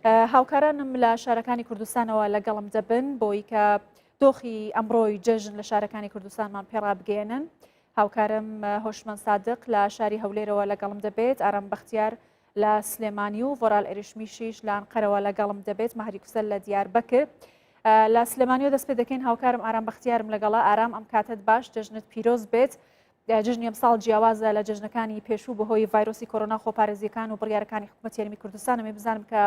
هاوکارانم لە شارەکانی کوردستانەوە لەگەڵم دەبن بۆی کە دۆخی ئەمڕۆی جەژن لە شارەکانی کوردستانمان پێڕابگەێنن. هاوکارم هۆشمەند سادق لە شاری هەولێرەوە لەگەڵم دەبێت، ئارام بەختیار لە سلێمانی و ڤۆرال ئەریشمیشیش لە ئەنقەرەوە لەگەڵم دەبێت، مەهدی کوسەل لە دیاربەکر. لە سلێمانیەوە دەست پێ دەکەین، هاوکارم ئارام بەختیارم لەگەڵە. ئارام ئەم کاتەت باش، جەژنت پیرۆز بێت. جەژنی ئەمساڵ جیاوازە لە جەژنەکانی پێشوو بەهۆی ڤایرۆسی کۆرۆنا، خۆپارێزیەکان و بڕیارەکانی حکوومەتی هەرێمی کوردستان. ئەمێ بزانم کە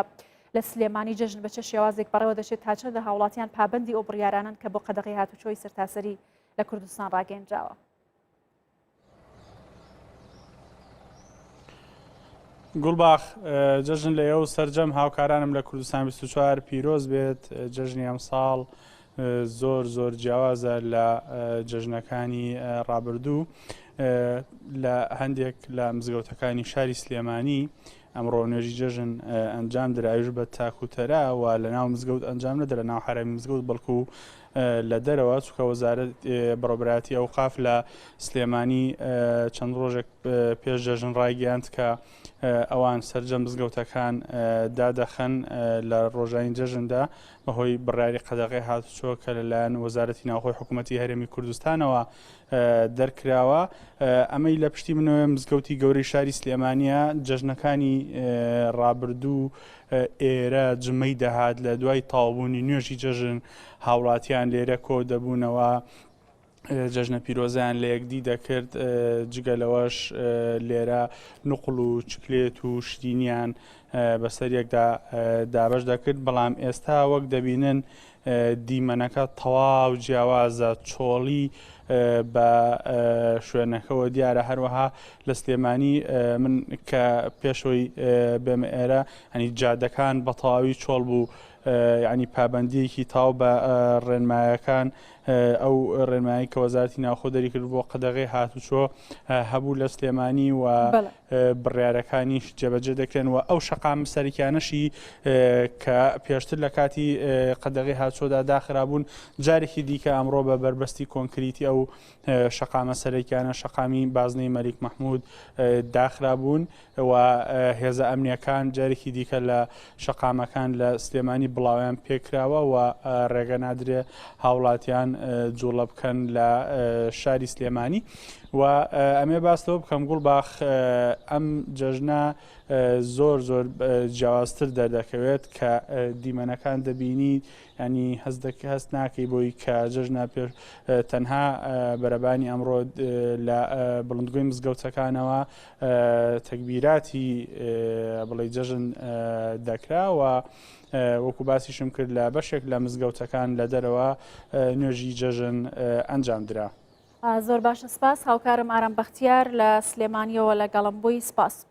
لە سلێمانی جەژن بە چه شێوازێک بەڕێوە دەچێت، تا چەندە هاوڵاتیان پابەندی ئەو بڕیارانەن کە بۆ قەدەغەی هاتوچۆی سەرتاسەری لە کوردستان ڕاگەیەندراوە. گوڵباخ جەژن لە ئێوە و سەرجەم هاوکارانم لە کوردستان 24 پیرۆز بێت. جەژنی ئەمساڵ زۆر زۆر جیاوازە لە جەژنەکانی ڕابردوو. لە هەندێک لە مزگەوتەکانی شاری سلێمانی ئەمڕۆ نوێژی جەژن ئەنجام درا، ئەویش بە تاکوتەرا و لە ناو مزگەوت ئەنجام نەدرا ناو حەرەمی مزگەوت، بەڵکو لە دەرەوە، چونکە وەزارەت بەڕێوەبەرایەتی ئەوقاف لە سلێمانی چەند ڕۆژێک پێش جەژن ڕایگەیاند کە ئەوان سەرجەم مزگەوتەکان دادەخەن لە ڕۆژانی جەژندا بەهۆی بڕیاری قەدەغەی هاتوچۆ کە لەلایەن وەزارەتی ناوخۆی حکوومەتی هەرێمی کوردستانەوە دەرکراوە. ئەمەی لە پشتی منەوەیە مزگەوتی گەورەی شاری سلێمانییە، جەژنەکانی ڕابردوو ئێرە جمەی دەهات لە دوای تەواوبوونی نوێژی جەژن هاوڵاتیان لێرە کۆ دەبوونەوە جەژنە پیرۆزیان لە یەکدی دەکرد جگە لەوەش لێرە نوقڵ و چکلێت و شرینیان بەسەر یەکدا دابەش دەکرد بەڵام ئێستا وەک دەبینن دیمەنەکە تەواو جیاوازە، چۆڵی بە شوێنەکەوە دیارە، هەروەها لە سلێمانی من کە پێشەوەی بێمە ئێرە ئەنی جادەکان بە تەواوی چۆڵ بوو ینی پابندیەکی تاو بە ڕێنمایەکان ئەو ڕێنمایی کە وەزارتی ناوخۆ دەری کرد بۆ قەدەغی هاتوچۆ هەبوو لە سلێمانی و بڕیارەکانیش جێبەجێ دەکرێن و ئەو شەقامە سەرەکیانەشی کە پێشتر لە کاتی قەدەغی هاتوچۆدا داخرابوون جارێکی دیکە ئەمڕۆ بە بەربەستی کۆنکریتی ئەو شەقامە سەرەکیانە شەقامی بازنەی مەلیک مەحمود داخرابوون و هێزە ئەمنیەکان جارێکی دیکە لە شەقامەکان لە سلێمانی بڵاویان پێکراوە و ڕێگە نادرێ هاوڵاتیان جوڵە بکەن لە شاری سلێمانی. و ئەمێ باس لەوە بکەم گوڵباخ ئەم جەژنە زۆر زۆر جیاوازتر دەردەکەوێت کە دیمەنەکان دەبینی ینی هەست دەکە هەست ناکەی بۆی کە جەژنە پێش تەنها بەرەبانی ئەمڕۆ لە بڵندگۆی مزگەوتەکانەوە تەکبیراتی بڵێ جەژن دەکرا و وەکو باسیشم کرد لە بەشێک لە مزگەوتەکان لە دەرەوە نوێژی جەژن ئەنجام درا. زۆر باشە سپاس هاوکارم ئارام بەختیار لە سلێمانیەوە لەگەڵم بووی سپاس.